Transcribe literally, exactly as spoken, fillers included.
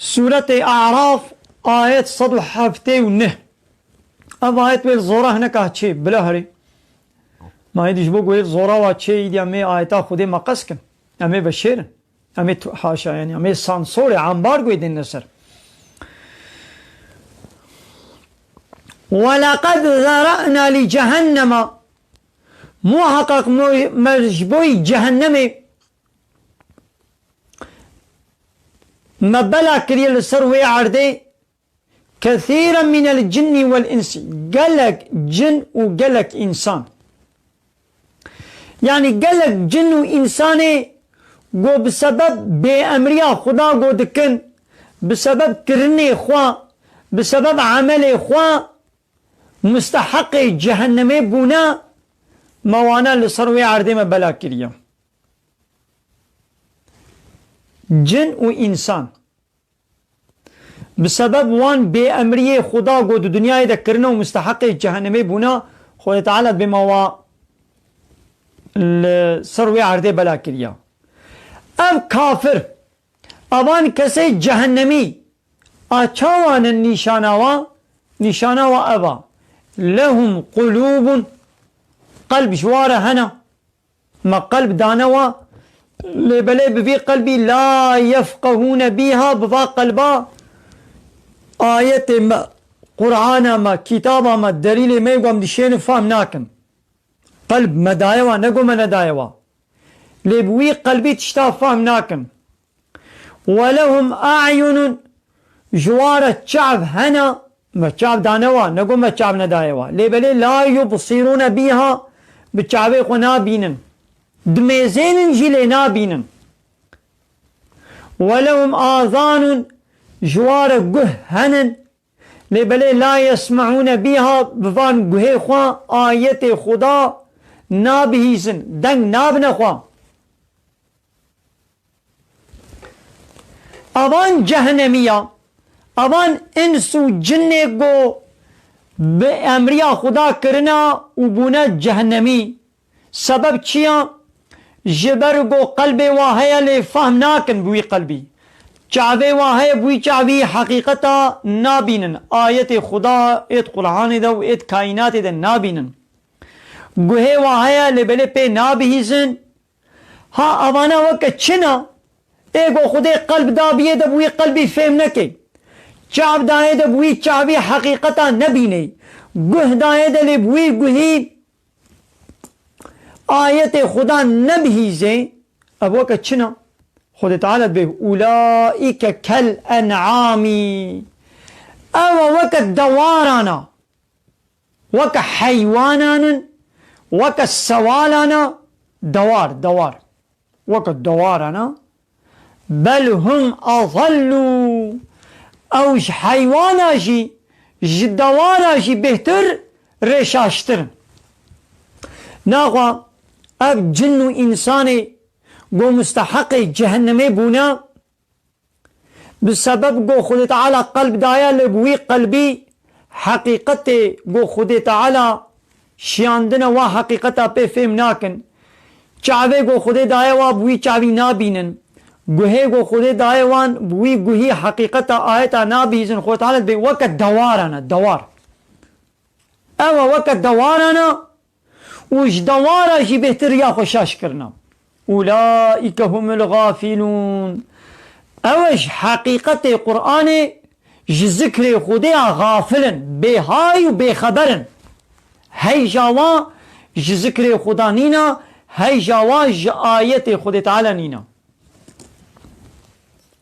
Sûretê A'raf, ayet sed û heftê û neh. Ev ayet wê li zora hineka çê, bila herê. Ma êdî ji bo ku wê li zora wa çê, êdî em ê ayeta Xwedê meqes kin. Em ê veşêrin. Em ê tu-, haşa, yanî em ê sansorê, ambargoyê dêne ser. وَلَقَدْ ذَرَأْنَا لِجَهَنَّمَ. Muhaqqaq mo-, me ji bo yî cehennemê me bela kiriye li ser wê erdê, كَثِيرًا مِنَ الْجِنِّ وَالْإِنْسِ, gelek cin û gelek însan. Yanî gelek cin û însanê ku bi sebeb bêemriya Xuda ku dikin, bi sebeb kirinê xwe, bi sebeb emelê xwe musteheqê cehennemê bûne, me wana li ser wê erdê me bela kiriye. Cin û însan. Bi sebeb wan bêemriyê Xuda ku di dinyayê de kirine û musteheqê cehennemê bûne, Xwedê Teala dibê me wa li ser wê erdê bela kiriya. Ev kafir, evan kesê cehennemî, a çawan in nîşana wa? Nîşana wa ev a. لَهُمْ قُلُوبٌ, qelb ji wa re hene. Me qelb dane wa, lê belê bi vî qelbî لَا يَفْقَهُونَ بِهَا, bi va qelba ayetê me, Qur'ana me, kitaba me, delîlê me ku em dişênin fehm nakin. Qelb me daye wa, ne ku me nedaye wa. Lê bi wî qelbî tişta fehm nakin. وَلَهُمْ أَعْيُنٌ, ji wa re çav hene, me çav dane wa, ne ku me çav nedaye wa. Lê belê لَا يُبْصِرُونَ بِهَا, bi çavê xwe nabînin. Dimêzênin jî lê nabînin. وَلَهُمْ آذَانٌ, ji wa re guh henin. Lê belê لَا يَسْمَعُونَ بِهَا, bi van guhê xwe ayetê Xuda nabihîzin, deng nabine xwe. Avan cehenemiya, avan ins û cinê ku bi emriya Xuda kirina û bûne cehenemî. Sebeb çi ya? Ji ber ku qelbê wa heye lê fehm nakin bi wî qelbî. Çavê wa heye bi wî çavî heqîqeta nabînin. Ayetê Xuda êd Qur'anê de û êd kaînatê de nabînin. Guhê wa heye lê belê pê nabihîzin. Ha, avana weke çin a, ê ku Xwedê qelb dabiyê de bi wî qelbî fêm neke. Çav dayê de bi wî çavî heqîqeta nebînê. Guh dayê de lê bi wî guhî ayetê Xuda nebihîzê. Ev weke çin a. Xwedê Teala dibê, أُولَٰئِكَ كَالْأَنْعَامِ. Ew e weke dewaran a. Weke heywanan in, weke sewalan a, dewar, dewar. Weke dewaran a. بَلْ هُمْ أَضَلُّ. Ew ji heywana jî, ji dewara jî bêhtir, rêşaştir in. Naxwe ev cin û însanê ku musteheqê cehennemê bûne, bi sebeb ku Xwedê Teala qelb daye, lê bi wî qelbî heqîqetê ku Xwedê Teala şiyandine wa heqîqeta pê fêm nakin. Çavê ku Xwedê daye wa bi wî çavî nabînin. Guhê ku Xwedê daye wan bi wî guhî heqîqeta ayeta nabihîzin. Xwedê Teala dibê weke dewaran e, dewar. Ew e weke dewaran e û ji dewara jî bêhtir riya xwe şaş kirine. أُولَٰئِكَ هُمُ الْغَافِلُونَ. Ew e ji heqîqetê Qur'anê, ji zikrê Xwedê ya xafil in, bêhay û bêxeber in. Heyja wa ji zikrê Xuda nîne, heyja wa ji ayetê Xwedê Teala nîne.